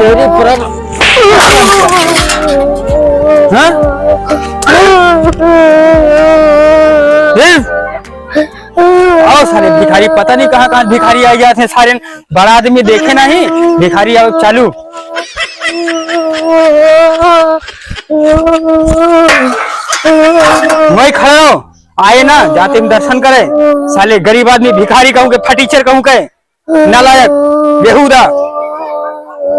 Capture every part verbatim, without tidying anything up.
तेरी प्रॉब्लम। हाँ? ए? आओ सारे भिखारी, पता नहीं कहाँ कहाँ भिखारी आ गया थे सारे। बड़ा आदमी देखे नहीं, भिखारी आओ चालू। वही खड़ा हो, आए ना, जाते हम दर्शन करे। साले गरीब आदमी भिखारी कहूँ के, फटीचर कहूँ के, नालायक, बेहूदा।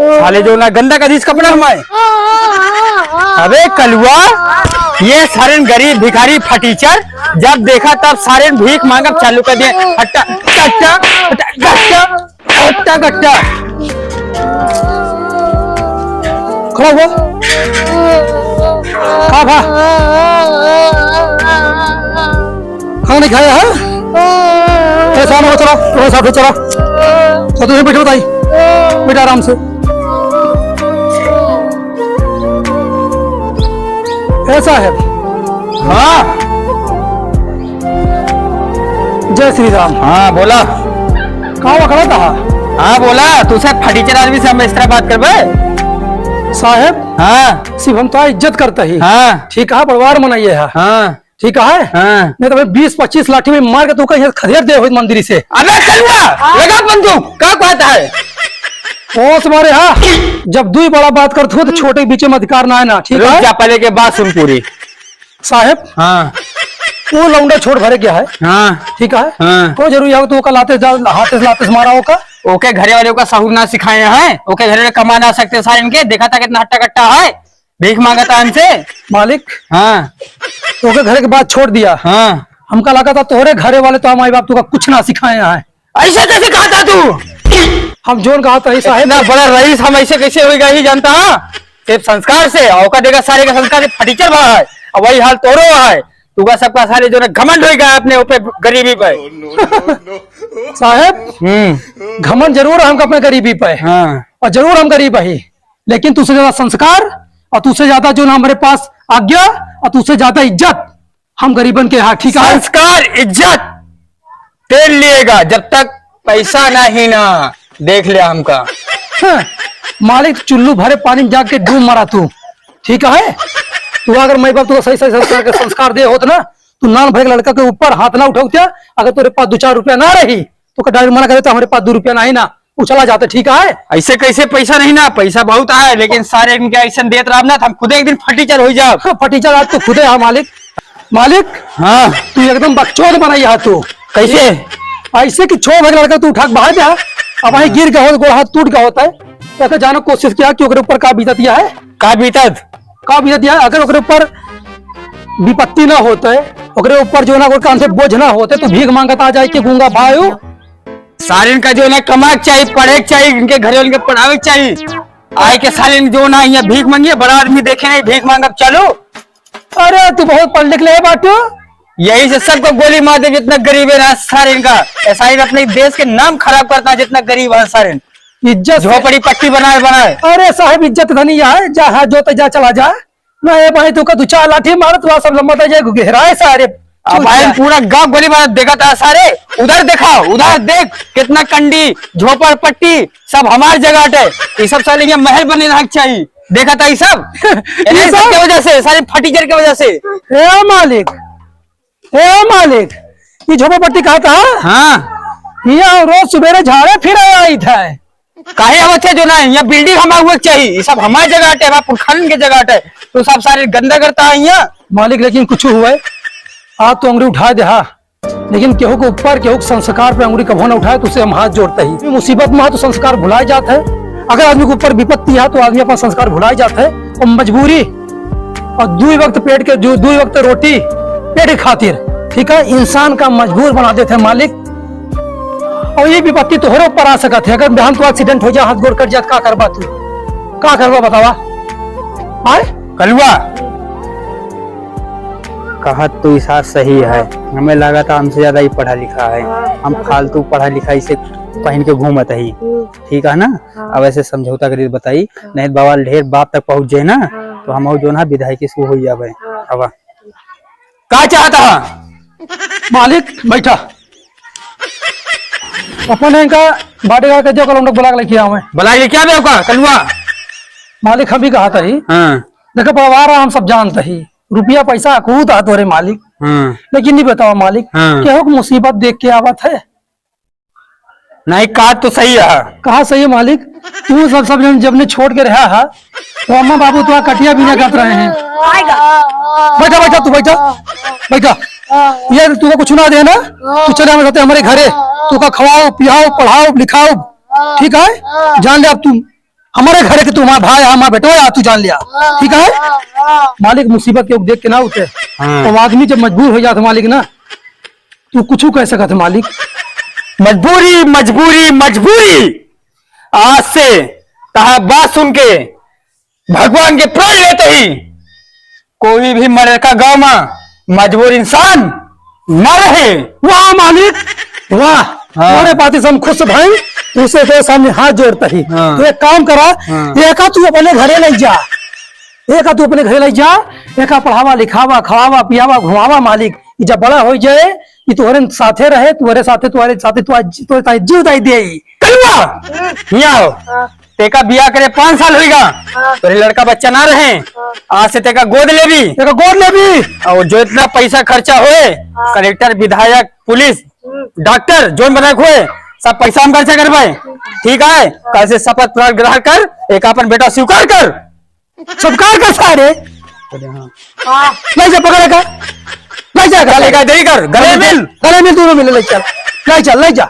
साले जो ना गंदा कर दिस कपड़ा हमारे। अबे कलुआ, ये सारे गरीब भिखारी फटीचर जब देखा तब सारे भीख मांगब चालू कर दिए। हट्टा, हट्टा, हट्टा, हट्टा। हट्टा कट्टा। खड़ा हुआ। का भा? खाना नहीं खाया है? ऐसा ना हो, चलो, थोड़ा सा फिर चलो। तो तुझे बैठो बताई। बैठा आराम से। ऐसा है। हाँ। जय श्री राम। हाँ, बोला। का वकड़ा था? हाँ, बोला, तू से फटीचर आदमी से हम इस तरह बात करबे? साहेब, हाँ। सिर्फ हम तो इज्जत करता ही। हाँ। ठीक है, बड़वार मनाइए है। हाँ। ठीक है? हाँ। नहीं तो मैं बीस पच्चीस लाठी में मार के तू कहीं खदेड़ दे हुई मंदिर से। अबे कलुआ, लगा बंदूक, का कहता है? होश मारे हाँ, जब दुई बड़ा बात करत हो तो छोटे के बीच में अधिकार ना है ना, ठीक रुक है? जा, पहले के बात सुन पूरी। साहेब, हाँ। वो लौंडा छोट भरे क्या है? हाँ। ठीक है? हाँ। कोई जरूरी है तो ओका लाते जा, हाथे से लाते से मारा ओका? ओके घरे वाले ओका सहूर ना सिखाए हैं, ओके घरे वाले कमा ना सकते सारे इनके, देखा था कितना हट्टा कट्टा है, भीख मांगता हमसे। मालिक, हाँ। ओके घरे के बात छोड़ दिया। हाँ। हमका लगा था तोहरे घरे वाले तो माई बाप तुका कुछ ना सिखाए हैं। ऐसे कैसे कहा था तू? हम जोन कहा था, साहेब। इतना बड़ा रईस, हम ऐसे कैसे होइगा, ही जानता, हाँ? सिर्फ संस्कार से, औका देखा सारे का संस्कार से फटीचर भा है, और वही हाल तोरो है। तू का सबका सारे जो ना घमंड होइगा अपने ऊपर गरीबी पे। साहेब, हम्म। घमंड जरूर है हमका अपने गरीबी पे। हाँ। और जरूर हम गरीब ही, लेकिन तुझसे ज्यादा संस्कार और तुझसे ज्यादा जो ना हमारे पास आज्ञा और तुझसे ज्यादा इज्जत हम गरीबन के यहाँ, ठीक है? संस्कार, इज्जत तेल लिएगा, जब तक पैसा नहीं ना, देख ले हमका। हाँ, मालिक, चुल्लू भरे पानी में जाके डूब मरा तू, ठीक है? तू अगर माई बाप तू सही सही संस्कार के संस्कार दे होत ना, तू नान भरे लड़का के ऊपर हाथ ना उठाऊ क्या? अगर तोरे पास दो चार रुपया ना रही तो का डायरेक्ट मना करे तो हमारे पास दो रुपया नहीं ना, उ चला जाते, ठीक है? ऐसे कैसे पैसा नहीं ना, पैसा बहुत आए, लेकिन सारे इनके ऐसे देत रहब ना, तो हम खुदे एक दिन फटीचर हो जाब। हाँ, फटीचर आज तो खुदे है मालिक। मालिक, हाँ। तू एकदम बकचोद बनाई है तू। कैसे? ऐसे कि छो भाई लड़का तू उठा के बाहर जा, अब वहीं गिर गया हो, गोड़ हाथ टूट गया होता है, तो अगर जानो कोशिश किया कि ओकरे ऊपर का बीतत है। का बीतत? का बीतत है, अगर ओकरे ऊपर विपत्ति ना होते, ओकरे ऊपर जो ना ओकर कान से बोझ ना होते, तो भीख मांगत आ जाए कि गूंगा भाई। सारिन का जो ना कमाए के चाहिए, पढ़े के चाहिए, इनके घरे वाले के पढ़ावे के चाहिए। आए के सारिन जो ना यहाँ भीख मांगिए, बड़ा आदमी देखे नहीं, भीख मांगब चलो। अरे तू बहुत पढ़ लिख ले बाटू। यही से सबको गोली मार दे जितना गरीब है ना सारिन का। ऐसा ही अपने देश के नाम खराब करता है जितना गरीब है सारिन। इज्जत से झोपड़ी पट्टी बनाए बनाए। अरे साहब इज्जत धनी है, जा हाथ जोते जा चला जा। ना ये भाई, तू का दो चार लाठी मारत हुआ सब लंबा जाए गहराए सारे। अब भाई, पूरा गांव गोली मारत देखा था सारे। उधर देखा, उधर देख, कितना कंडी, झोपड़ पट्टी, सब हमार जगह है। ये सब साले ये महल बने रहना चाहिए। देखा था ये सब? ये ये सब सब? के वजह से, सारे फटीचर के वजह से। ए मालिक, ए मालिक, ये झोपड़ पट्टी कहा था? हाँ। ये रोज सुबेरे झाड़े फिर आई था। काहे आवत है जो ना, यहाँ बिल्डिंग हमार हुए के चाहिए, ये सब हमार जगह हटे, हमार पुरखन के जगह हटे, तो सब सारे गंदा करता है यहाँ। मालिक, लेकिन कुछ हुआ है, आज तो अंगुरी उठा दे, हाँ, लेकिन केहू के ऊपर, केहू के संस्कार पे अंगुरी कभो ना उठाए, तो उसे हम हाथ जोड़ते ही। मुसीबत में है तो संस्कार भुलाए जात है, अगर आदमी के ऊपर विपत्ति है तो आदमी अपना संस्कार भुलाए जात है, और मजबूरी और दुई वक्त पेट के, दु-, दुई वक्त रोटी पेट के खातिर, ठीक है, इंसान का मजबूर बना देते हैं मालिक। और ये विपत्ति तोहरे ऊपर आ सकत है, अगर बिहान तो एक्सीडेंट हो जाए, हाथ गोड़ कट जाए, का करबा तू, का करबा बतावा? आए? कलुआ, कहत तो ई साथ सही है, हमें लगा था हमसे ज्यादा ही पढ़ा लिखा है, हम फालतू पढ़ा लिखा इसे पहन के घूमत ही, ठीक है ना? हाँ। अब ऐसे समझौता करी बताई, हाँ। नहीं तो बवाल ढेर बाप तक पहुँच जाए ना, हाँ। तो हम जो ना विधायकी से हो जावे। हाँ। हवा। का चाहता है? मालिक, बैठा। अपन इनका bodyguard के जो कल हम लोग बुला के लेके आवे। बुला के क्या बे ओका, कलुआ? मालिक, हम भी कहत ही। हाँ। देखो, परिवार हम सब जानत ही, रुपया पैसा खूब था तोरे मालिक। हाँ। लेकिन नहीं बतावा मालिक, हाँ। केहू के मुसीबत देख के आवत है? नहीं, का तो सही है। कहा सही है मालिक? तू सब, सब जन जब ने छोड़ के रहा है, तो अम्मा बाबू तो कटिया बीना करत रहे हैं। आएगा। बैठा, बैठा, तू बैठा, बैठा। ये तू कुछ ना दे ना, तू चले हमारे साथे, हमारे घरे। तू का खवाओ, पियाओ, पढ़ाओ, लिखाओ, ठीक है? जान ले अब तू हमारे घरे के, तू हमारा भाई है, हमारा बेटवा है, तू जान लिया, ठीक है? मालिक, मुसीबत के देख के ना उठे। हाँ। तो आदमी जब मजबूर हो जाता मालिक ना, तू कुछ कह सकत है मालिक। मजबूरी, मजबूरी, मजबूरी। आज से तहार बात सुन के भगवान के प्रण लेते ही कोई भी मरेरका गाँव मा मजबूर इंसान ना रहे। वाह मालिक, वाह। हाँ। तोरे बात से हम खुश भाई, तुझसे तो सामने हाथ जोड़ता ही। हाँ। तो एक काम करा, हाँ। एका तू अपने घरे ले जा, एका तू अपने घरे ले जा, एका पढ़ावा, लिखावा, खवावा, पियावा, घुमावा मालिक। ई जब बड़ा हो जाए, ई तोहरे साथे रहे, तोहरे साथे, तोहरे साथे, तोहरे, तोहरे साथे जीव दाई दे। कलुआ, हियाँ आओ। हाँ। तेका बियाह करे पाँच साल होइगा, हाँ। तोरे लड़का बच्चा ना रहे, हाँ। आज से तेका गोद लेबी। तेका गोद लेबी। और जो इतना पैसा खर्चा होए, हाँ। कलेक्टर, विधायक, पुलिस, हम्म। डॉक्टर, जोन बनाए होए, सब पैसा हम खर्चा करबे। ठीक है, कल से शपथ ग्रहण कर, एक अपन बेटा स्वीकार कर। स्वीकार कर सारे। हाँ। ले जा, पकड़ का। ले जा, चल, एक देरी कर, गले मिल। गले मिल, दोनों मिल, ले चल। ले चल, ले जा।